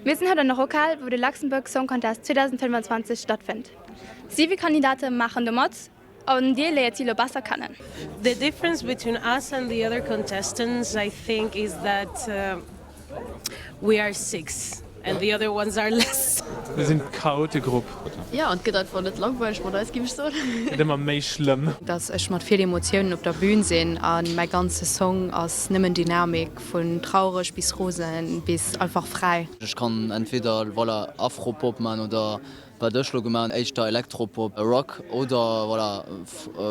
Mir sinn haut an der Rockhal, wou de Luxembourg Song Contest 2025 stattfënnt. Siwe Kandidate maachen do mat an dir léiert si elo besser kennen. The difference between us and the other contestants I think is that we are six and the other ones are less. Mir sinn d'Chaotegrupp. Jo, an et gëtt einfach net langweileg mat eis, giff ech soen. Gëtt ëmmer méi schlëmm. Dass ech mat vill Emotiounen op der Bühn sinn a mäi ganze Song ass nëmmen Dynamik, vun traureg bis rosen bis einfach fräi. Ech kann entweder voilà Afropop man oder wat ech lo gemaach hunn, éischter Elektropop, Rock oder voilà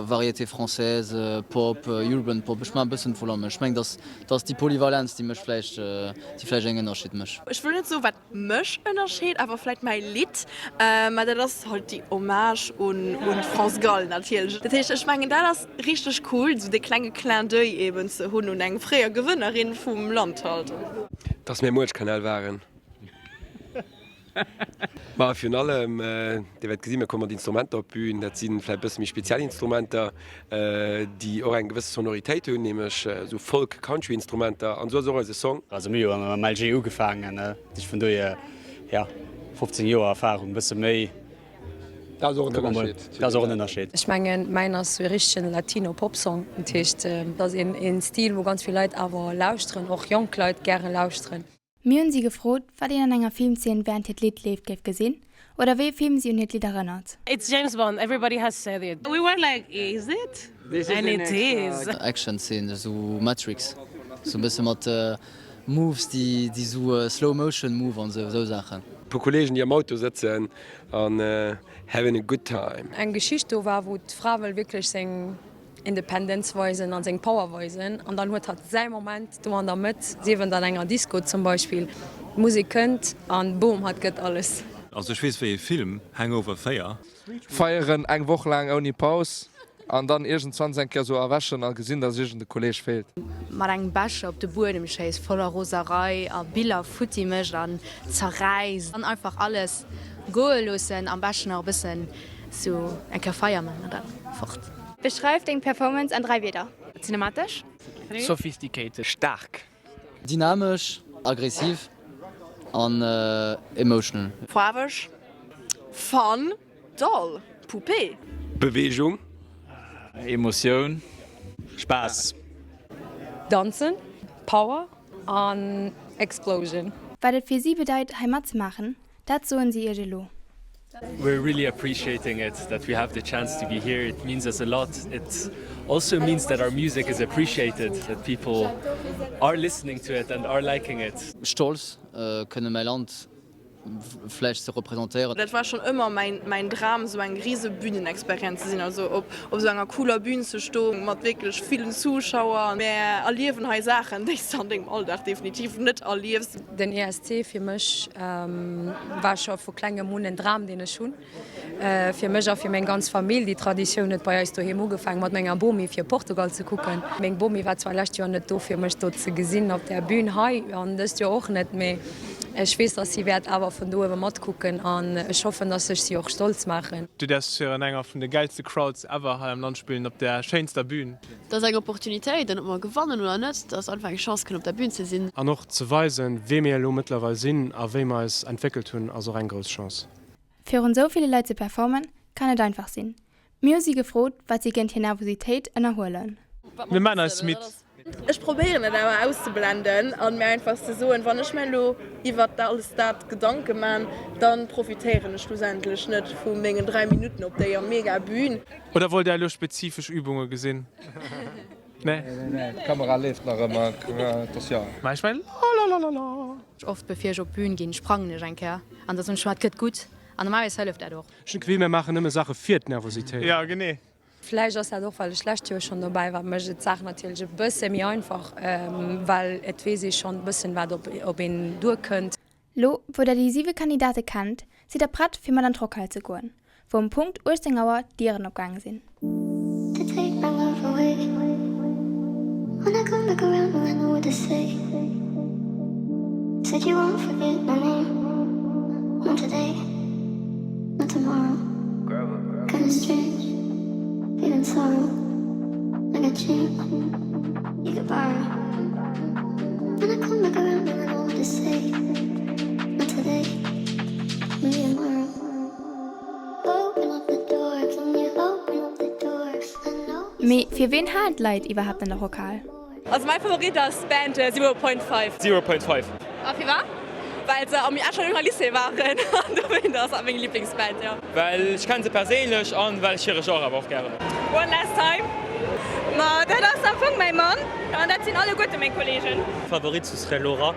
Variété française, Pop, Urban Pop. Ech man e bëssen vun allem. Ech mengen dass dass déi Polyvalenz déi mech vläicht déi vläicht eng Ënnerscheed mech. Ech wëll net soen wat mech ënnerscheet, awer vläit mäi Lidd, mä dat ass halt déi Hommage un un d'France Gall natierlech. Dat heescht ech mengen dat ass richteg cool, esou dee klenge Clin d'oeil eben ze hunn un eng fréier Gewënnerin vum Land halt. Dass mir am Uelchkanal waren. Ma virun allem, Dir wäert gesinn, mir komme mat Instrumenter op d'Bün. Dat si vläicht e bësse méi speziell Instrumenter, déi och eng gewësse Sonoritéit hunn, nämlech esou Folk-Country-Instrumenter. An esou ass och eise Song. Also mir hu jo mam LG ugefaangen, dat heescht vun dohier, jo, 15 Joer Erfarung, e bësse méi. Dat ass och en Ënnerscheed. Dat ass och en Ënnerscheed. Ech mengen, mäin ass sou e richtegen Latino-Pop-Song. Dat heescht, dat ass een Stil, wou ganz vill Leit awer lauschteren, och jonk Leit gäre lauschteren. Mir hunn si gefrot, wat een an enger Filmzeen wärend hiert Lidd leeft géif gesinn oder wéi e Film si un hiert Lidd erënnert. It's James Bond, everybody has said it. We were like, is it? And it is. Action-Szenen, esou Matrix, sou e bësse mat Moves, déi sou Slow Motion Move an esou, esou Saachen. Puer Kollegen déi am Auto sëtzen an having a good time. Eng Geschicht do war, wou d'Fra wëll wierklech seng Independence weisen an seng Power weisen an dann huet hatt säi Moment do an der Mëtt, sief et an enger Disco zum Beispill, d'Musek kënnt an boom, hatt gëtt alles. Also ech weess wéi ee Film, Hangover 4. Feieren eng Woch laang ouni Paus an dann iergendzwanns eng Kéier sou erwächen a gesinn, dass iergend e Kolleg feelt. Mat engem Becher op de Buedem schéisst, voller Roserei a Biller futti mécht an zerräisst an einfach alles goe loossen, am beschten nach e bëssen sou eng Kéier Feier man an dann fort. Beschreif deng Performance an 3 Wierder. Cinematesch. Sophisticated. Staark. Dynamesch, aggressiv an emotional. Faarweg. Fun. Doll. Poupée. Beweegung. Emotioun. Spaass. Danzen. Power an Explosion. Wat et fir si bedeit, hei matzemaachen, dat soen si iech elo. We're really appreciating it that we have the chance to be here. It means us a lot. It also means that our music is appreciated, that people are listening to it and are liking it. Stolz, kënne mäi Land vläicht ze representéieren. Dat war schonn ëmmer mäin Dram, esou eng rise Bühnenexperienz ze sinn, also op esou enger cooler Bühn ze stoen, mat wierklech villen Zuschauer. Mär erliewen hei Saachen, déi s de an dengem Alldag definitiv net erliefs. Den ESC fir mech war scho vu klengem un en Dram, deen ech hunn. Fir mech a fir meng ganz Famill. Déi Traditioun huet bei eis doheem ugefaangen, mat menger Bomi fir Portugal ze kucken. Meng Bomi war zwar lescht Joer net do fir mech do ze gesinn op där Bühn hei an dëst Joer och net, mee ech weess, dass si wäert awer vun do uewe matkucken an ech hoffen, dass ech si och stolz maachen. Du däerfs virun enger vun de gäilste Crowds ever hei am Land spillen, op der schéinster Bühn. Dat ass eng Opportunitéit an ob mer gewannen oder net, dat ass einfach eng Chance kënnen op der Bühn ze sinn. An och ze weisen, wee mir elo mëttlerweil sinn a wéi mer eis entwéckelt hunn, ass och eng grouss Chance. Virun sou ville Leit ze performen, kann net einfach sinn. Mir hu si gefrot, wat si géint hir Nervositéit ënnerhuelen. Mir maan eis midd. Ech probéieren et awer auszeblenden an mir einfach ze soen, wann ech mir elo iwwert alles dat Gedanke man, dann profitéieren ech schlussendlech net vu mengen 3 Minutten op déier mega Bühn. Oder wollt där elo spezifesch Übunge gesinn? Nee? Nee, d'Kamera leeft nach ëmmer, et ass jo. Mä ech mengen, lalalala. Oft bevir ech op d'Bühn ginn, sprangen ech eng Kéier an da soen ech, et gëtt gutt. An normalerweis hëlleft dat och. Ech hunn d'Gefill, mir maachen nëmme Saache fir d'Nervositéit. Jo, genee. Vläicht ass dat och, well ech lescht Joer schonn dobäi war, mécht et d'Saach natierlech e bësse méi einfach, well et weess ee schonn e bëssen, wat op een duerkënnt. Lo wou der déi siwe Kandidate kennt, sidd der prett fir mat an d'Rockhal ze goen, wou um Punkt 18 Auer d'Dieren opgaange sinn. To take my love away When I come back around will I know what to say Said you won't forget my name Not today, not tomorrow Kinda strange, feeling sorrow I got change, you could borrow When I come back around will I know what to say Not today. Mee fir ween halen d'Leit iwwerhaapt an der Rockhal? Also mäi Favorit ass d'Band Zero Point Five. Zero Point Five. A firwat? Well se am Escher Jünger Lycée waren an dowéint ass dat meng Liblingsband, jo. Well ech kennen se perséinlech an well ech hire Genre awer och gären hunn. One Last Time, ma dat ass am Fong mäi Mann an dat sinn alleguerte meng Kollegen. Favorite ce serait Laura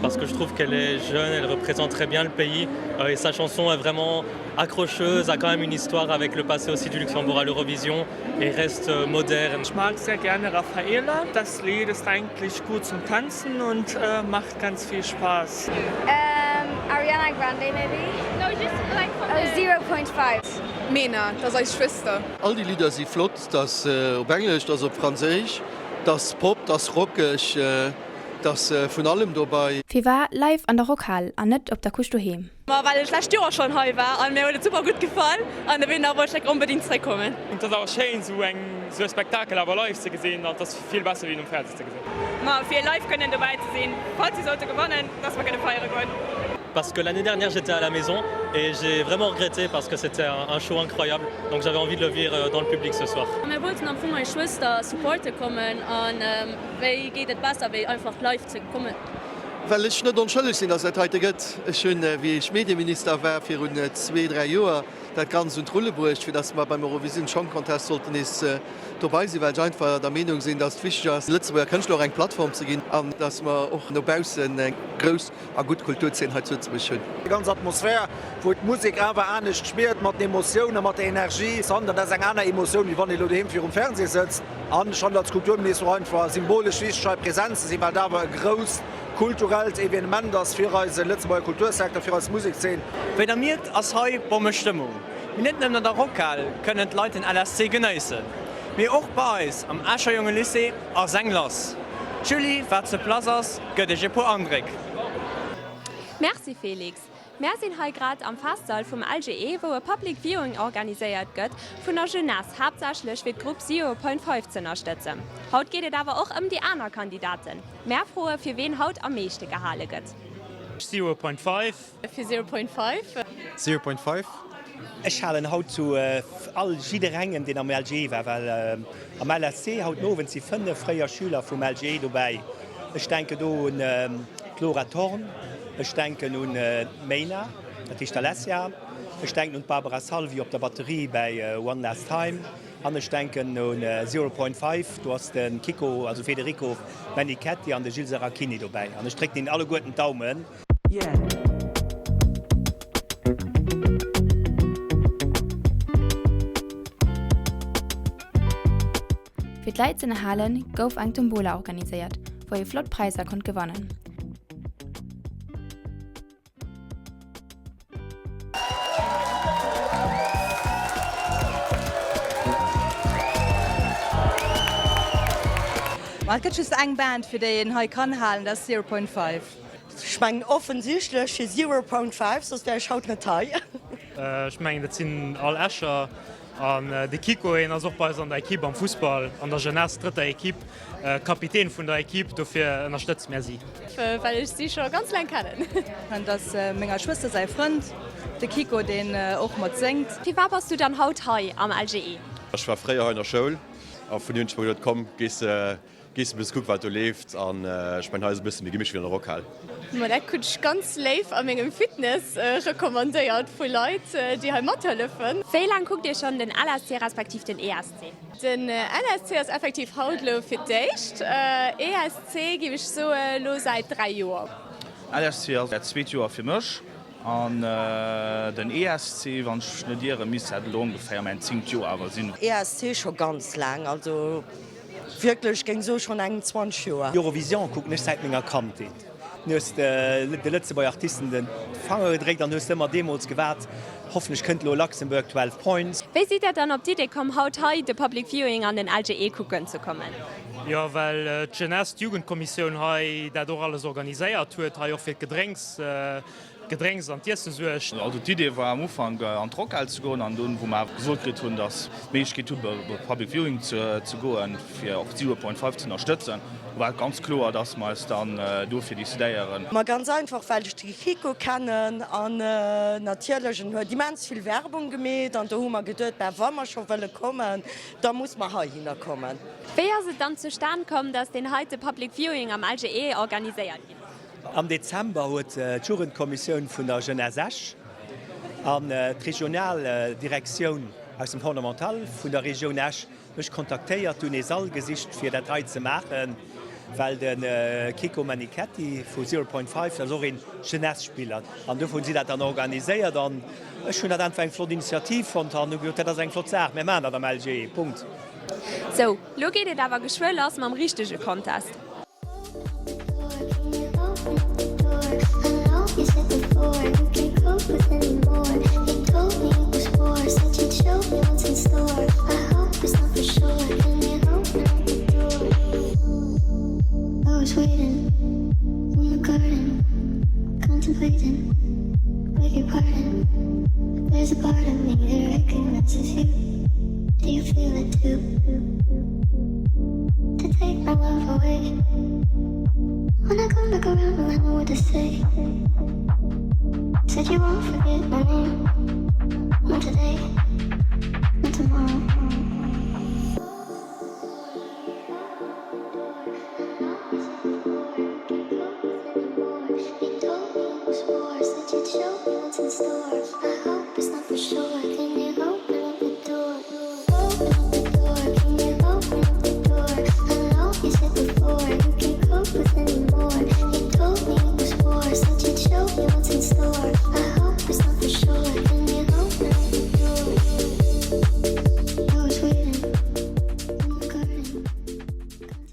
parce que je trouve qu'elle est jeune, elle représente très bien le pays et sa chanson est vraiment accrocheuse, a quand même une histoire avec le passé aussi du Luxembourg à l'Eurovision et reste moderne. Ich mag sehr gerne Raffaela. Das Lied ist eigentlich gut zum Tanzen und äh, macht ganz viel Spaß. Um, Ariana Grande maybe? No, just like from oh, 0.5. Mena, dat ass eis Schwëster. All déi Lidder si flott, 't ass op Englesch, 't ass op Franséisch, 't ass Pop, 't ass rockeg, 't ass vun allem dobei. Firwar live an der Rockhal an net op der Couche doheem? Ma well ech lescht Joer schonn hei war an mir huet et super gutt gefall an dowéinter wollt ech onbedingt zréck kommen. Et ass awer schéin sou eng sou e Spektakel awer live ze gesinn an et ass vill besser wéi en um Fernseh ze gesinn. Ma fir live kënnen dobäi ze sinn, falls si sollte gewannen, dass mer kënne feiere goen. Parce que l'année dernière j'étais à la maison et j'ai vraiment regretté parce que c'était un show incroyable donc j'avais envie de le vivre dans le public ce soir. Mir wollten am Fong eis Schwëster supporte kommen an wéi geet et besser wéi einfach live ze kommen. Well ech net onschëlleg sinn, datt et dat heite gëtt. Ech hunn, wéi ech Medieminister war virun zwee, dräi Joer, dat Ganzt un d'Rulle bruecht, fir datt mer beim Eurovision Song Contest sollten nees dobei sinn, well ech einfach der Meenung sinn, datt et wichteg ass, Lëtzebuerger Kënschtler och eng Plattform ze ginn an datt mer och no baussen eng grouss a gutt Kulturzeen hei zu Lëtzebuerg hunn. Déi ganz Atmosphär, wou d'Musek awer anescht spiert, mat den Emotiounen, mat der Energie, an dat ass eng aner Emotioun, wéi wann ee lo doheem virum Fernseh sëtzt. An ech fannen als Kulturminister och einfach symbolesch wichteg hei präsent ze sinn, well et awer e grousst kulturellt Evenement ass fir eise Lëtzebuerger Kultursecteur, fir eis Musekszeen. Wéi der mierkt ass hei Bommestëmmung. Mee net nëmmen an der Rockhal kënnen d'Leit den LSC genéissen, mee och bei eis am Escher Jonge Lycée ass eng lass. D'Julie, wat sur place ass, gëtt iech e puer Andréck. Merci Félix. Mär sinn hei grad am Festsall vum LGE, wou e Public Viewing organiséiert gëtt vun der Jeunesse, haaptsächlech fir d'Grupp Zero Point Five z'ënnerstëtzen. Haut geet et awer och ëm déi aner Kandidaten. Mär froe fir ween haut am meeschte gehale gëtt. Zero Point Five. Fir Zero Point Five. Zero Point Five. Ech halen haut zu all jidderengem, deen am LGE war, well am LSC haut den Owend si 5 fréier Schüler vum LGE dobäi. Ech denken do un d'Laura Thorn, ech denken un d'Meyna, dat heescht d'Alessia, ech denken un d'Barbara Salvi op der Batterie bäi One Last Time an ech denken un Zero Point Five, do ass de Kiko, also Federico Menichetti an de Gilles Seracchini dobäi an ech drécken hinnen alleguerten d'Daumen. Fir d'Leit z'ënnerhalen, gouf eng Tombola organiséiert, wou ee flott Präisser konnt gewannen. Ma et gëtt just eng Band, fir déi een hei kann halen, dat ass Zero Point Five. Ech mengen offensichtlech fir Zero Point Five, soss wär ech haut net hei. Ech mengen dat sinn all Escher. An de Kiko, hien ass och bei eis an der Equipe am Fussball, an der Jeunesse, drëtter Equipe, Kapitän vun der Equipe, dofir ënnerstëtze mär si. Well ech si scho ganz laang kennen. Et ass menger Schwëster säi Frënd, de Kiko, deen och mat séngt. Firwat bass du dann haut hei am LGE? Ech war fréier hei an der Schoul a vun hunn ech mer geduet, komm gees Gees e bësse kucken wat do leeft an ech mengen hei ass e bësse méi gemittlech wéi an der Rockhal. Ma dat krut ech ganz léif a mengem Fitness recommandéiert vu Leit déi hei mathëllefen. Wéi laang kuckt Dir schonn den LSC respektiv den ESC? Den LSC ass effektiv haut elo fir d'éischt. ESC géif ech soe lo säit 3 Joer. LSC ass dat zweet Joer fir mech an den ESC, wann ech mech net ieren, misst dat elo ongeféier mäin zéngt Joer awer sinn. ESC scho ganz laang, also Wierklech, géing soe schonn eng 20 Joer. Eurovision kucken ech säit menger Kandheet. Du hues de Lëtzebuerger Artisten de Fanger gedréckt an hues ëmmer deemools gewaart, hoffentlech kënnt elo Luxembourg 12 Points. Wéi sidd der dann op d'Idee komm, haut hei de Public Viewing an den LGE kucken ze kommen? Jo, well d'Jeunesse, d'Jugendkommissioun hei dat och alles organiséiert huet, hei och fir d'Gedrénks. d'Gedrénks an d'Iesse suergt. Also d'Idee war am Ufank an d'Rockhal ze goen an dunn wou mer awer gesot kritt hunn, dass d'Méiglechkeet hunn op Public Viewing ze goen, fir och Zero Point Five ze ënnerstëtzen, war et ganz kloer, dass mer eis dann dofir decidéieren. Ma ganz einfach well ech de Kiko kennen an natierlech en huet immens vill Werbung gemeet an do hu mer geduet, bah wa mer scho wëlle kommen, da muss mer heihinner kommen. Wéi ass et dann zustan komm, dass deen heite Public Viewing am LGE organiséiert ginn ass? Am Dezember huet d'Jugendkommissioun vun der Jeunesse Esch an d'Regionaldirektioun aus dem Fondamental vun der Regioun Esch mech kontaktéiert, hunn ee Sall gesicht fir dat hei ze maachen, well de Kiko Manichetti vu Zero Point Five, dat ass och een Jeunesse-Spiller, an dofir hunn si dat dann organiséiert an ech hunn dat einfach eng flott Initiativ fonnt an hu gesot, dat ass eng flott Saach, mir maachen dat am LGE, Punkt. Sou, lo geet et awer geschwë lass mam richtege Contest.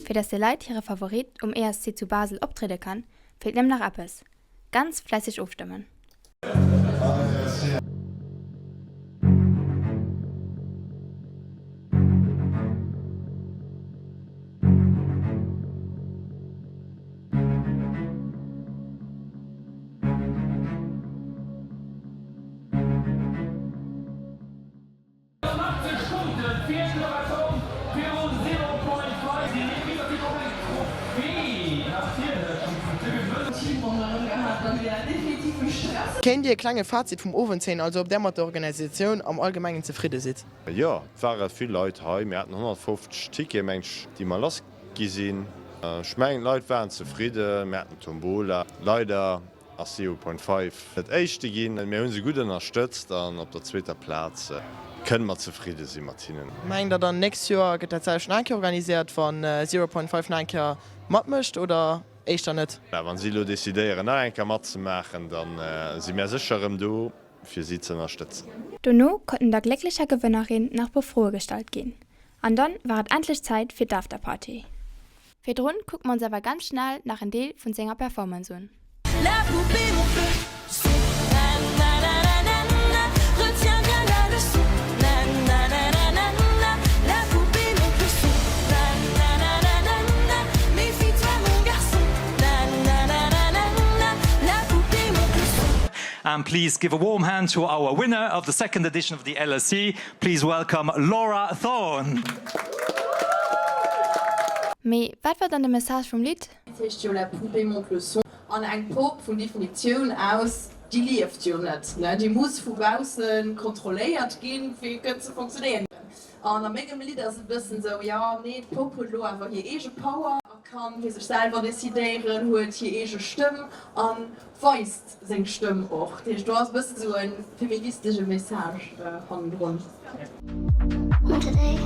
Fir dass de Leit hire Favorit um ESC zu Basel optriede kann, feelt nëmmen nach eppes, ganz fläisseg ofstëmmen. Kéint Dir e klenge Fazit vum Owend zéien, also ob där mat der Organisatioun am Allgemengen zefridde sidd? Jo, et ware vill Leit hei. Mir haten 150 Tickete meng ech, déi mer lass gi sinn. Ech mengen d'Leit waren zefridden. Mir haten Tombola. Leider ass Zero Point Five net Éischte ginn. Mir hu se gutt ënnerstëtzt an op der zweeter Plaz kënne mer zefridde si mat hinnen. Mengt der dann nächst Joer gëtt dat selwecht nach eng Kéier organiséiert, wann Zero Point Five nach eng Kéier matmécht oder éischter net? Wann si elo decidéieren nach eng Kéier matzemaachen, da si mär sécher erëm do fir si ze ënnerstëtzen. Dono konnten der glécklecher Gewënnerin nach puer Froe gestallt ginn an dann war et endlech Zäit fir d'Afterparty. Virdrun kucke mer ons awer ganz schnell nach en Deel vun senger Performance un. And please give a warm hand to our winner of the second edition of the LSC. Please welcome Laura Thorn. Mee wat war dann de Message vum Lidd? Et heescht jo La poupée monte le son. An eng Popp vun Definitioun aus, déi lieft jo net, ne? Déi muss vu bausse kontrolléiert ginn, fir kënnen ze funktionéieren. An a mengem Lidd ass et e bëssen esou, jo, nee, d'Popp huet elo awer hir eege Power a kann fir sech selwer decidéieren, huet hir eege Stëmm a weist Seng Stëmm och. Dat heescht, do ass e bëssen esou e feministesche Message hannendrun. Not today.